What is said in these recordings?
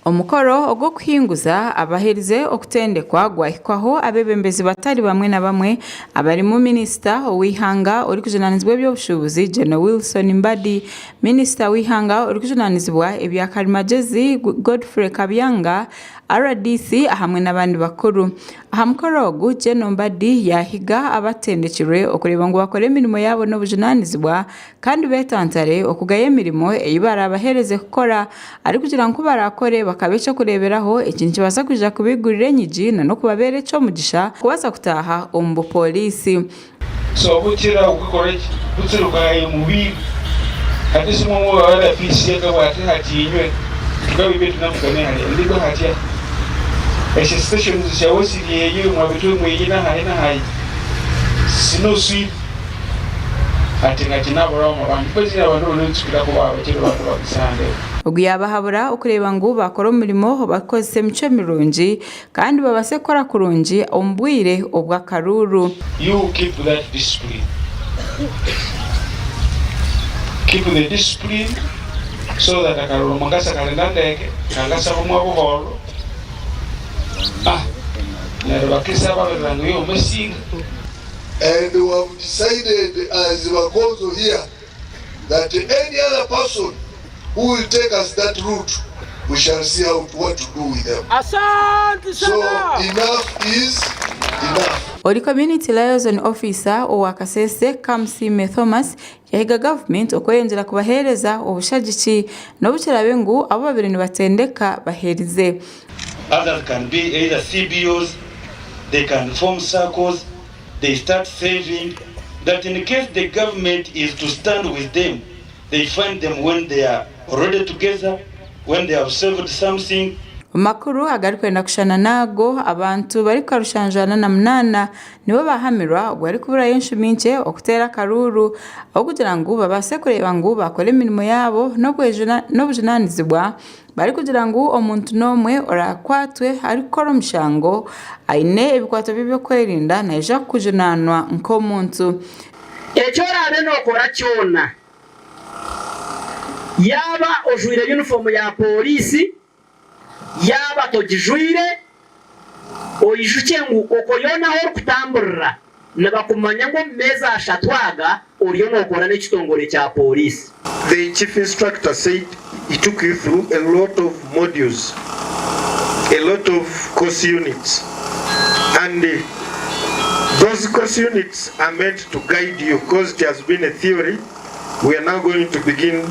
Omukoro ogw'okuhinguza abaherize okutendekwa gwahikwaho abeebembezi batari bamwe na bamwe abarimu minisita ow'eihanga orikujunaanizibwa eby'obushuubuzi Gen. Wilson Mbadi, minisita w'eihanga orikujunaanizibwa ebya karimagyezi Godfrey Kabyanga, RDC hamwe n'abandi bakuru. Aha mukoro ogu, Gen. Mbadi yaahiga abatendekirwe okureeba ngu bakora emirimo yaabo n'obujunaanizibwa kandi beetantare okugaya emirimo ei baraabaheereze kukora arikugira ngu ku baraakore bakaba eky'okureeberaho, eki nikibaasa kwija kubaigurira enyigi n'okubabeera eky'omugisha kubaasa kutaaha omu bupooriisi. So bukira okukora ki butsirukaye mubiri hati simwe mwe baba fees yagabwa ate hati inywe tugabe beitu namugane hariya ndigwe hatya eshe stations shawe siri eyo mwabetwe mweyina hahi na hahi sino sweet ati nga kinaburaho mabangi kwezi abantu bari kuba abakiri bantu bakusande. Ogu yaabahabura okureeba ngu baakora omurimo barikukozesa emicwe mirungi kandi babaase kukora kurungi omu bwire obw'akaruuru. You keep that discipline. Keep the discipline so that akaruru mungasa kari nandeke kangasa bumwe buhoro ah neryo bakisa babirira ngu iwe omusinga. And we have decided as Bakonzo here that any other person who will take us that route, we shall see how what to do with them. Asante So sana. enough is enough. Ori Community Liaison Officer owa Kasese, Kamusiime Thomas yahiga gavumenti okweyongyera kubaheereza obushagiki n'obu kiraabe ngu abu babaire nibatendeka baherize. Others can be either CBOs, they can form circles, they start saving that in case the government is to stand with them, they find them when they are already together, when they have saved something. Omu makuru agarikwenda kushushana n'ago, abantu barikuhika 708 nibo baahamirwa obwo harikuburayo enshumi nkye okuteera akaruuru ahabw'okugira ngu babaase kureeba ngu baakora emirimo yaabo n'obujunaanizibwa Barikugira ngu omuntu n'omwe oraakwatwe arikukora omushango aine ebikwato by'ebyokwerinda naija kujunaanwa nk'omuntu. Eki oraabe nookora kyona, yaaba ojwaire yunifoomu ya pooriisi, yaaba togijwaire, oijukye ngu okwo yoona ahu orikutamburira nibakumanya ngu omu meezi ashatu aga oriyo nookora n'ekitongore kya pooriisi. The chief instructor said he took you through a lot of modules, a lot of course units and those course units are meant to guide you because it has been a theory, we are now going to begin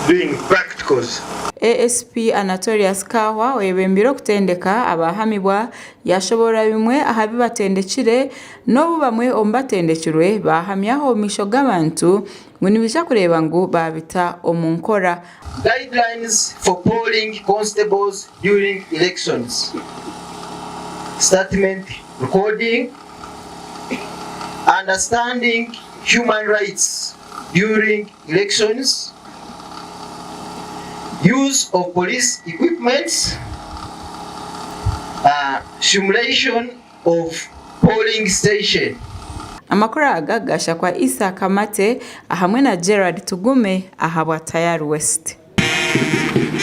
doing practicals. ASP Anatolius Kahwa oyebembeire okutendeka abahamibwa Yaashoboorora bimwe aha bi batendekire, n'obu bamwe omu batendekirwe baahamya omu maisho g'abantu ngu nibaija kureeba ngu baabita omu nkora. Guidelines for polling constables during elections, Statement recording, Understanding human rights during elections, use of police equipments, simulation of polling station. Amakuru aga gashakwa Isaac Kamate ahamwe na Gerald Tugume ahabwa Tayari West.